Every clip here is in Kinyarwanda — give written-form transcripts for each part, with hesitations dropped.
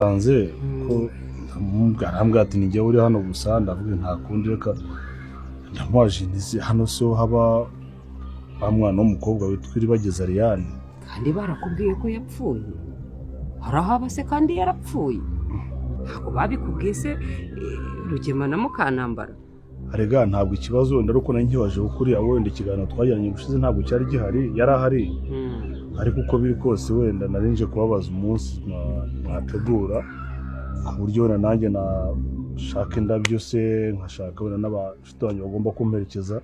Nsanze ko arambwira ati: "Ni uri hano gusa." Ndavuga: "Nta kundi, reka." Ndamubaje nti: "Hano so haba wa mwana w'umukobwa witwa Iribageza Ariane?" Kandi barakubwiye ko yapfuye? Harahaba se kandi yarapfuye? Ntabwo babikubwiye se, Rugema na Mukanambara? Arega ntabwo ikibazo wenda ari uko nari nkibaje, kuko uriya wenda ikiganiro twagiranye ubushize ntabwo cyari gihari, yari ahari. Ariko uko biri kose, wenda nari nje kubabaza umunsi mwategura, ku buryo wenda nanjye nashaka indabyo se, nkashaka wenda n'abashuti banjye bagomba kumperekeza,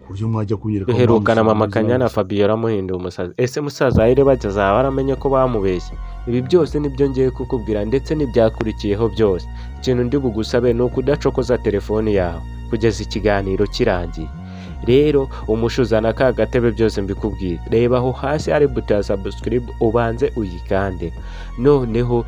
ku buryo mwajya kunyereka aho Duherukana mama mwamushyize. Kanyana Fabiola amuhinduye umusazi. Ese musaza wa Iribagiza yaba aramenye ko bamubeshye? Ibi byose nibyo ngiye kukubwira, ndetse n'ibyakurikiyeho byose. Ikintu ndi bugusabe ni ukudacokoza telefoni yawe kugeza ikiganiro kirangiye. Rero umushuzana ka gatebe, byose mbikubwira. Reba aho hasi hari buto ya subscribe, ubanze uyikande, noneho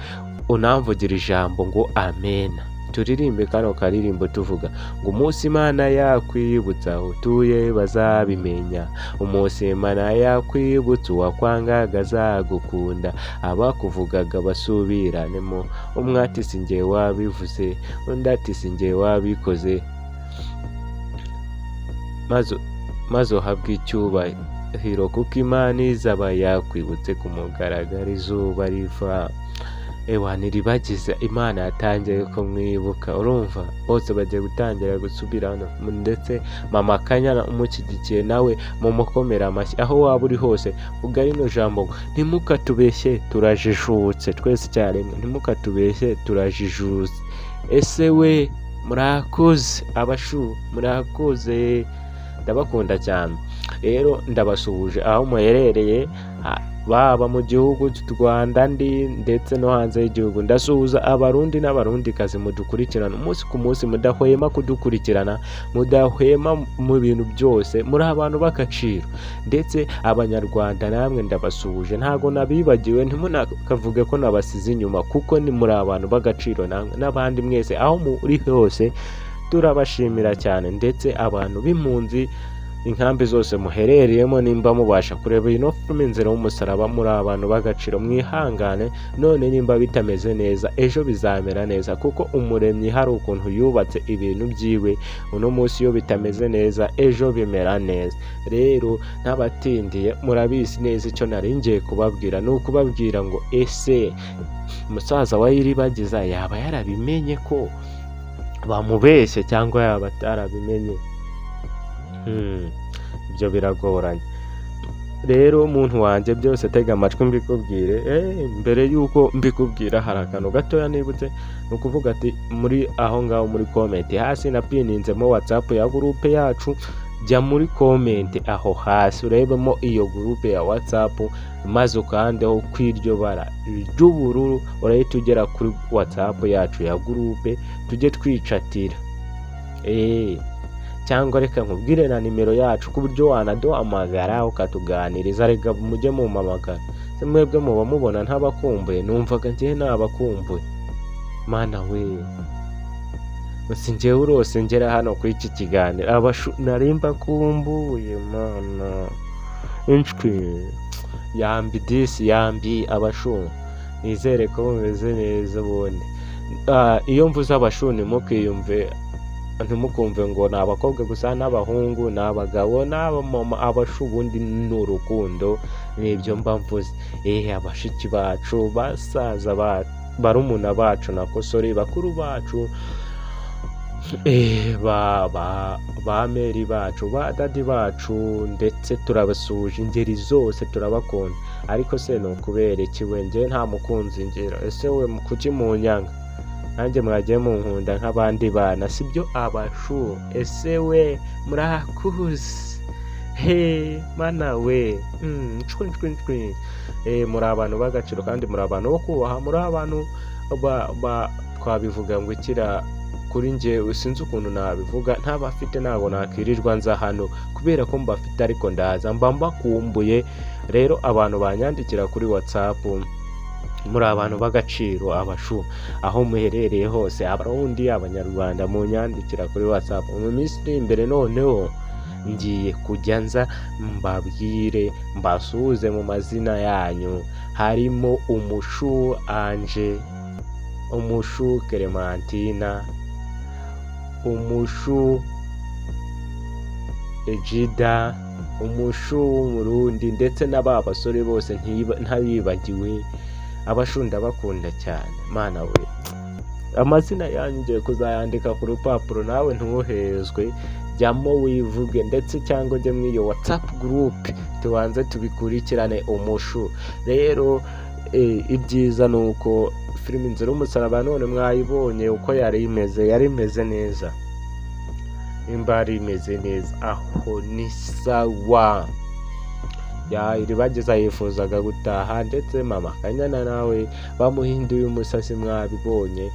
unamvugira ijambo ngo amena. Turirimbe kano karirimbo tuvuga ngo: "Umunsi Imana yakwibutsa aho utuye bazabimenya, umunsi Imana yakwibutsa uwakwangaga azagukunda, abakuvugaga basubiranemo, umwe ati si njye wabivuze, undi ati si njye wabikoze, maze uhabwe icyubahiro kuko Imana izaba yakwibutse ku mugaragaro izuba riva." Ewa, Ntiribagiza Imana yatangiye kumwibuka. Urumva bose bagiye gutangira gusubirana, ndetse mama Kanyana umushyigikiye nawe mumukomera amashyi. Aho waba uri hose, vuga rino jambo ngo: "Ntimukatubeshye, turajijutse." Twese icyarimwe: "Ntimukatubeshye, turajijutse." Ese we, murakoze abashu, murakoze, ndabakunda cyane. Rero ndabasuhuje aho muherereye, baba mu gihugu cy'u Rwanda ndi ndetse no hanze y'igihugu. Ndasuhuza Abarundi n'Abarundikazi mudukurikirana umunsi ku munsi, mudahwema kudukurikirana, mudahwema mu bintu byose. Muri abantu b'agaciro. Ndetse Abanyarwanda namwe ndabasuhuje, ntabwo nabibagiwe, ntimunakavuge ko nabasize inyuma, kuko ni muri abantu b'agaciro namwe. N'abandi mwese aho muri hose turabashimira cyane. Ndetse abantu b'impunzi, inkambi zose muherereyemo, nimba mubasha kureba ino filime Inzira y'Umusaraba, muri abantu b'agaciro. Mwihangane none nimba bitameze neza, ejo bizamera neza, kuko Umuremyi hari ukuntu yubatse ibintu byiwe. Uno munsi iyo bitameze neza, ejo bimera neza. Rero ntabatindiye, murabizi neza icyo nari ngiye kubabwira ni ukubabwira ngo: ese musaza wa Iribagiza yaba yarabimenye ko bamubeshye cyangwa yaba atarabimenye? Ibyo biragoranye. Rero umuntu wanjye, byose tega amatwi mbikubwire. Mbere y'uko mbikubwira, hari akantu gatoya nibutse. Ni ukuvuga ati muri aho ngaho muri comment hasi napininzemo WhatsApp ya groupe yacu. Jya muri comment aho hasi urebemo iyo groupe ya WhatsApp, maze ukandeho kw'iryo bara ry'ubururu, urahita ugera kuri WhatsApp yacu ya groupe, tujye twicatira. Cyangwa reka nkubwire na nimero yacu, ku buryo wanaduhamagara ukatuganiriza. Reka mujye mumpamagara. Se mwebwe muba mubona ntabakumbuye? Numvaga njyewe nabakumbuye. Mana we, si njyewe urose ngera hano kuri iki kiganiro. Abashu nari mbakumbuye, mana. Inshwi yambi disi yambi. Abashu, nizere ko mumeze neza. Ubundi iyo mvuze abashu, ntimukiyumve, ntimukumve ngo ni abakobwa gusa, n'abahungu, ni abagabo n'abamama. Abashu ubundi ni urukundo, nibyo mba mvuze. Abashiki bacu, basaza ba barumuna bacu, nako sorry, bakuru bacu, ba meri bacu, ba daddy bacu, ndetse turabasuhuje ingeri zose, turabakunda. Ariko se ni ukubera iki we njye nta mukunzi ngira? Ese we kuki munyanga? Nanjye mwagiye munkunda nk'abandi bana, sibyo abashu? Ese we, murakuze he, mana we. Ncwi ncwi ncwi. Muri abantu b'agaciro kandi muri abantu bo kubaha, muri abantu ba twabivuga ngo ikira kuri njyewe, sinzi ukuntu nabivuga. Ntabafite ntabwo nakwirirwa nza hano. Kubera ko mbafite ariko ndaza, mba mbakumbuye. Rero abantu banyandikira kuri WhatsApp, muri abantu b'agaciro. Abashu aho muherereye hose, Abarundi, Abanyarwanda munyandikira kuri WhatsApp, mu minsi iri imbere noneho ngiye kujya nza mbabwire, mbasuhuze mu mazina yanyu. Harimo umushu Anje. Umushu Clementina, umushu Ejida, umushu w'Umurundi, ndetse na ba basore bose ntabibagiwe. Abashu ndabakunda cyane. Mana we, amazina yanyu ngiye kuzayandika ku rupapuro, nawe ntuhezwe, jyamo wivuge, ndetse cyangwa ujye muri iyo WhatsApp group tubanze tubikurikirane. Umushu rero, ibyiza ni uko filime Inzira y'Umusaraba none mwayibonye uko yari imeze, yari imeze neza. Nimba yari imeze neza, aho ni sawa. Ya Iribagiza yifuzaga gutaha, ndetse mama Kanyana nawe bamuhinduye umusasi, mwabibonye.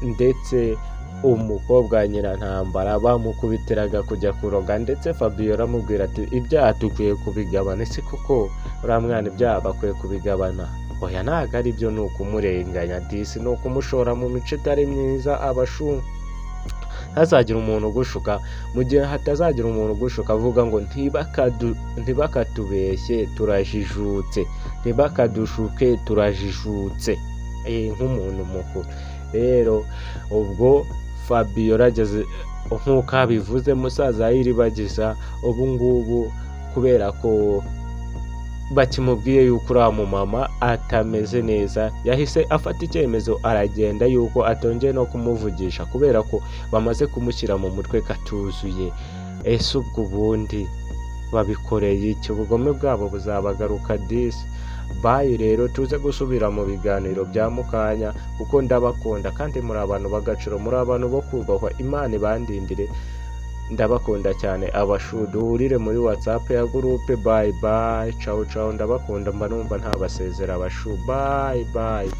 Ndetse umukobwa Nyirantambara bamukubitiraga kujya kuroga, ndetse Fabiola aramubwira ati: "Ibyaha dukwiye kubigabana." Ese koko uriya mwana ibyaha bakwiye kubigabana? Oya, ntabwo ari byo, ni ukumurenganya disi, ni ukumushora mu mico itari myiza. Abashu, ntazagire umuntu ugushuka, mu gihe hatazagira umuntu ugushuka avuga ngo "Ntibakatubeshye, turajijutse, ntibakadushuke, turajijutse." Nk'umuntu mukuru rero, ubwo Fabiola ageze nk'uko abivuze, musaza Iribagiza ubu ngubu, kubera ko bakimubwiye yuko uriya mumama atameze neza, yahise afata icyemezo aragenda, yuko atongeye no kumuvugisha, kubera ko bamaze kumushyira mu mutwe katuzuye. Ese ubwo ubundi babikoreye iki? Ubugome bwabo buzabagaruka disi. Bye rero, tuze gusubira mu biganiro bya mukanya, kuko ndabakunda kandi muri abantu b'agaciro, muri abantu bo kubahwa. Imana ibandindire, ndabakunda cyane. Abashu, duhurire muri WhatsApp ya group. Bye bye, ciao ciao, ndabakunda, mba numva ntabasezera. Abashu, bye bye.